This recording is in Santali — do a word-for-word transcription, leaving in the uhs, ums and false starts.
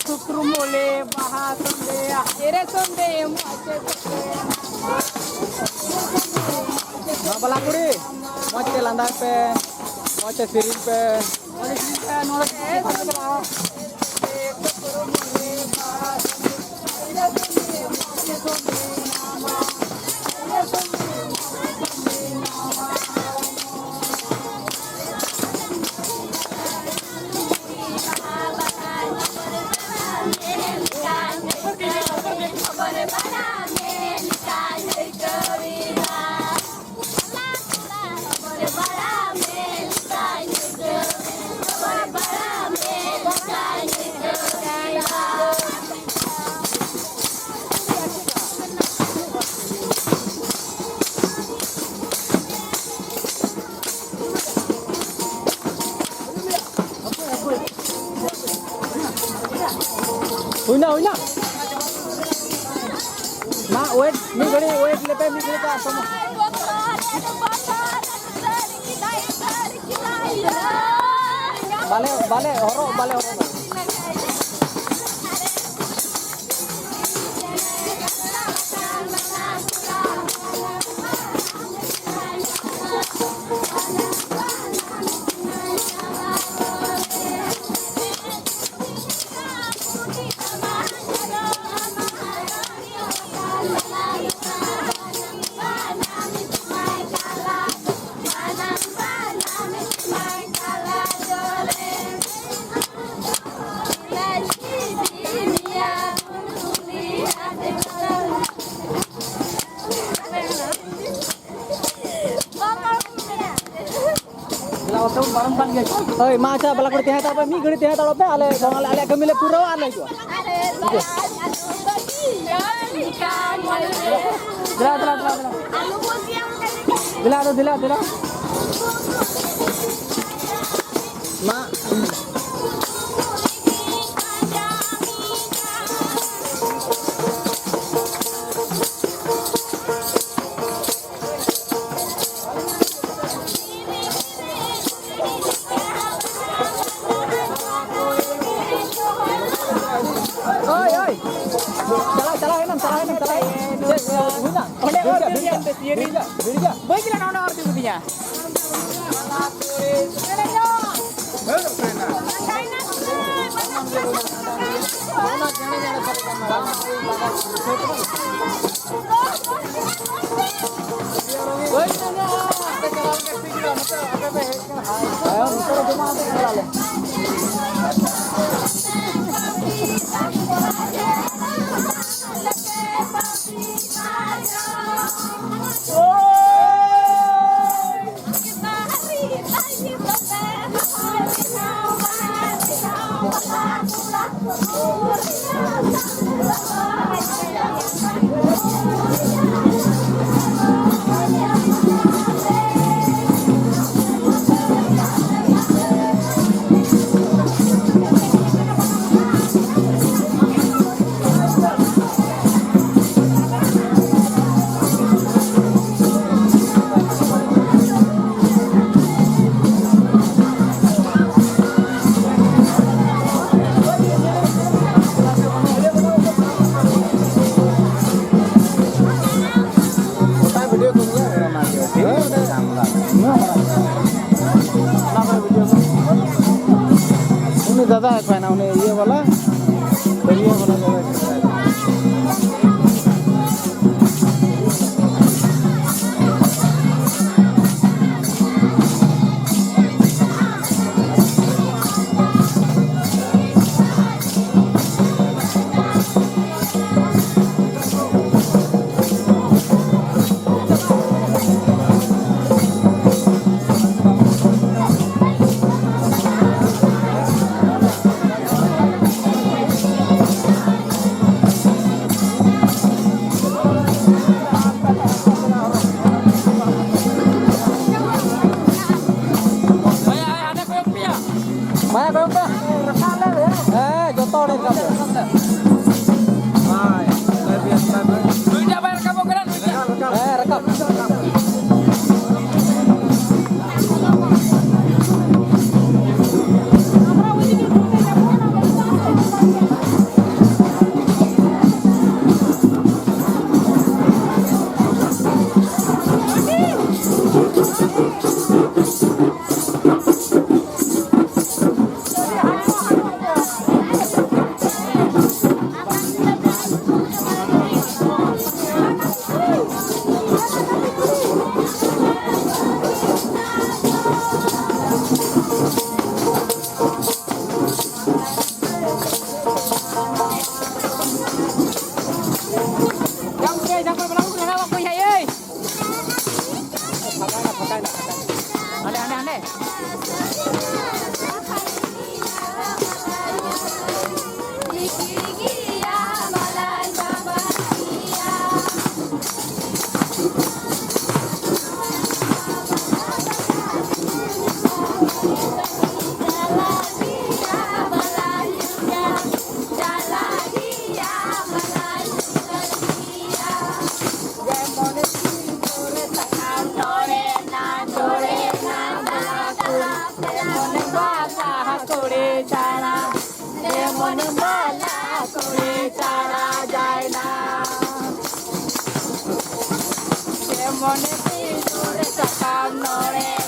ᱥᱩᱠᱨᱩᱢ ᱵᱚᱞᱮ ᱵᱟᱦᱟ ᱥᱚᱸᱫᱮ, ᱮᱨᱮ ᱥᱚᱸᱫᱮ, ᱢᱚᱡᱽ ᱛᱮ ᱥᱚᱸᱫᱮ᱾ ᱢᱟ ᱵᱟᱞᱟ ᱠᱩᱲᱤ, ᱢᱚᱡᱽ ᱛᱮ ᱞᱟᱸᱫᱟᱭ ᱯᱮ, ᱢᱚᱡᱽ ᱛᱮ ᱥᱮᱨᱮᱧ ᱯᱮ᱾ ᱢᱚᱡᱽ ᱛᱮ ᱥᱮᱨᱮᱧ ᱯᱮ, ᱱᱚᱰᱮ ᱯᱮ ᱮᱱᱮᱡ ᱠᱟᱱᱟ᱾ ᱦᱩᱭᱱᱟ, ᱦᱩᱭᱱᱟ᱾ ᱢᱟ wait, ᱢᱤᱫ ᱜᱷᱟᱹᱲᱤᱡ wait ᱞᱮᱯᱮ, ᱢᱤᱫ ᱜᱷᱟᱹᱲᱤᱡ ᱛᱮ ᱟᱨ ᱥᱚᱢᱚᱭ᱾ ᱵᱟᱞᱮ, ᱵᱟᱞᱮ ᱦᱚᱨᱚᱜ, ᱵᱟᱞᱮ ᱦᱚᱨᱚᱜ᱾ ᱦᱳᱭ, ᱢᱟ ᱟᱪᱪᱷᱟ, ᱵᱟᱞᱟ ᱠᱩᱲᱤ ᱛᱟᱦᱮᱸ ᱦᱟᱛᱟᱲᱚᱜ ᱯᱮ, ᱢᱤᱫ ᱜᱷᱟᱹᱲᱤᱡ ᱛᱟᱦᱮᱸ ᱦᱟᱛᱟᱲᱚᱜ ᱯᱮ, ᱟᱞᱮ, ᱟᱞᱮ, ᱟᱞᱮᱭᱟᱜ ᱠᱟᱹᱢᱤ ᱞᱮ ᱯᱩᱨᱟᱹᱣᱟ ᱟᱨ ᱞᱮ ᱦᱤᱡᱩᱜᱼᱟ᱾ ᱫᱮᱞᱟ, ᱫᱮᱞᱟ, ᱫᱮᱞᱟ, ᱫᱮᱞᱟ᱾ ᱫᱮᱞᱟ, ᱟᱫᱚ ᱫᱮᱞᱟ, ᱫᱮᱞᱟ᱾ ᱢᱟ᱾ ᱩᱱᱤ ᱫᱟᱫᱟ ᱮᱠᱷᱟᱱ ᱩᱱᱤ ᱤᱭᱟᱹ ᱵᱟᱞᱟ, ᱤᱭᱟᱹ ᱵᱟᱞᱟ ᱫᱟᱫᱟ᱾ ᱢᱟᱭᱟ ᱠᱚᱭᱚᱜ ᱯᱮ᱾ ᱦᱮᱸ, ᱡᱚᱛᱚ ᱦᱚᱲ ᱨᱟᱠᱟᱵ ᱯᱮ᱾ ᱱᱩᱭᱴᱟᱜ ᱵᱟᱭ ᱨᱟᱠᱟᱵᱚᱜ ᱠᱟᱱᱟ, ᱱᱩᱭᱴᱟᱜ᱾ ᱦᱮᱸ, ᱨᱟᱠᱟᱵ᱾ ᱡᱮᱢᱚᱱ ᱥᱤᱸᱫᱩᱨ ᱥᱟᱠᱟᱢ ᱱᱚᱲᱮ